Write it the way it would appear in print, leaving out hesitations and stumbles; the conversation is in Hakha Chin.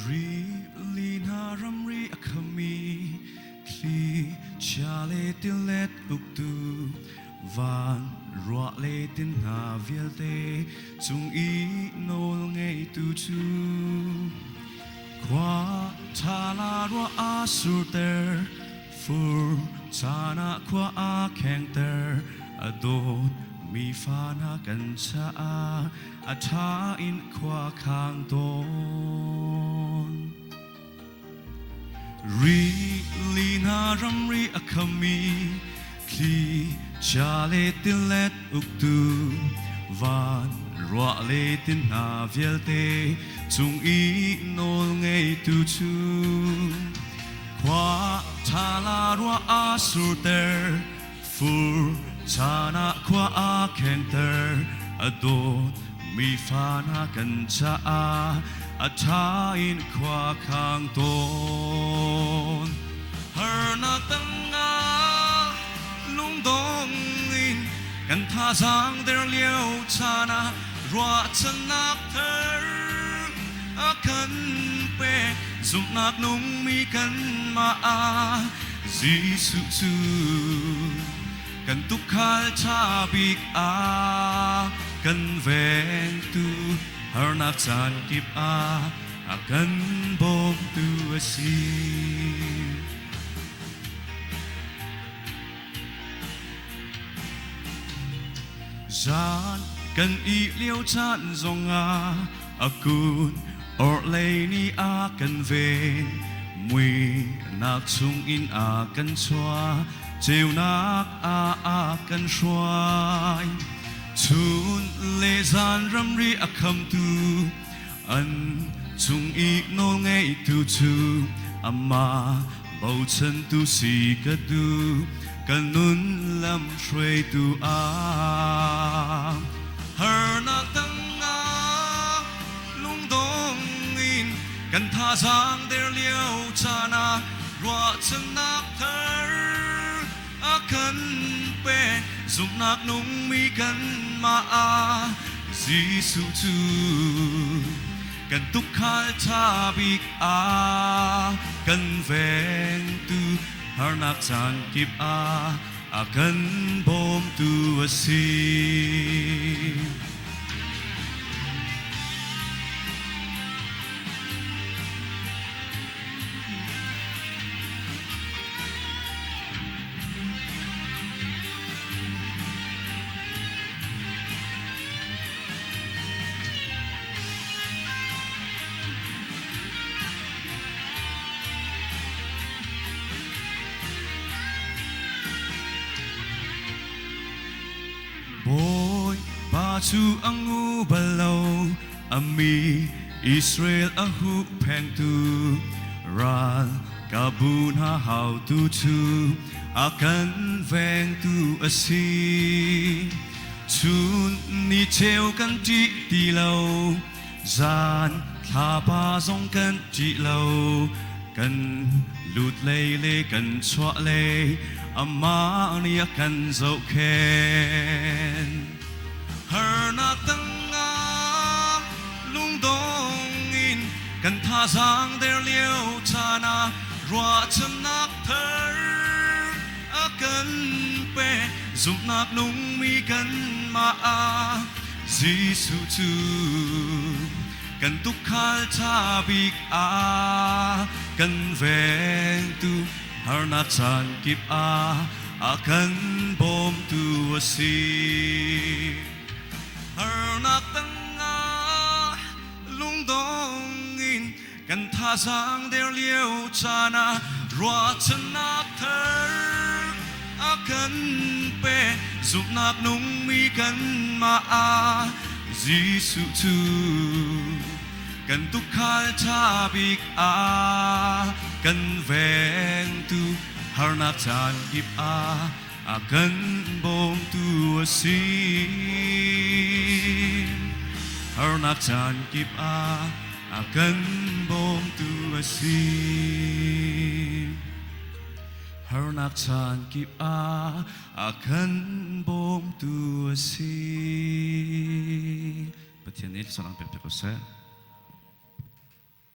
Rili hna ramri a khami thli chia le tilet uktu van ruah le tin hna vialte cung i nawl ngeitu cu khua ṭha la ruah a surter fur caan ah khua a khengter a dawt mi fa hna kan caah a ṭha in khua khang tawn. Rili hna ramri a khami thli chia le tilet uktu van ruah le tin hna vialte cung i nawl ngeitu cu khua ṭha la ruah a surter Fur caan ah khua a khengter, a dawt mi fa hna kan caah a ṭha in khua khang tawn. Harnak tangah lungdong in kan thazaang der lio caan ah ruahchannak thar a kan pek. Zumhnak nungmi kanmah ah Jesuh cu kan tukhal ṭha bik a kan vengtu harnak caan kip ah a kan bawmtu a si. Zan kan ih lio caan zongah a kun orhlei nih a kan ven muihnak chungin a kan chuah ceunak ah a kan hruai chun le zan ramri a khamtu an chung i nawlngeitu cu amah bochantu si ka duh ka nun lam hruaitu ah harnak tangah lungdong in kan thazaang der lio caan ah ruahchannak thar a kan pek zumhnak nungmi kanmah ah Jesuh cu kan tukhal ṭha bik a kan vengtu harnak caan kip ah a kan bawmtu a si. Bawipa cu a ngu bal lo a mi Israel a huhphengtu ral kabu hna haotu cu a kan vengtu a si. Chun ni cheu kan ṭih ti lo, zan thlapa zong kan ṭih lo. Kan lut lei le kan chuah lei amah nih a kan zohkhenh. Harnak tangah lungdong in kan thazaang der lio caan ah ruahchannak thar a kan pek. Zumhnak nungmi kanmah ah Jesuh cu kan tukhal ṭha bik a kan vengtu harnak caan kip ah a kan bawmtu a si. Harnak tangah lungdong in kan thazaang der lio caan ah ruahchannak thar a kan pe zumhnak nungmi kanmah ah Jesuh cu kan tukhal ṭha bik a kan vengtu harnak caan kip ah a kan bawmtu a si. Harnak caan kip ah a kan bawmtu a si. Harnak caan kip ah a kan bawmtu a si. Pathian nih salang pek piak ko seh.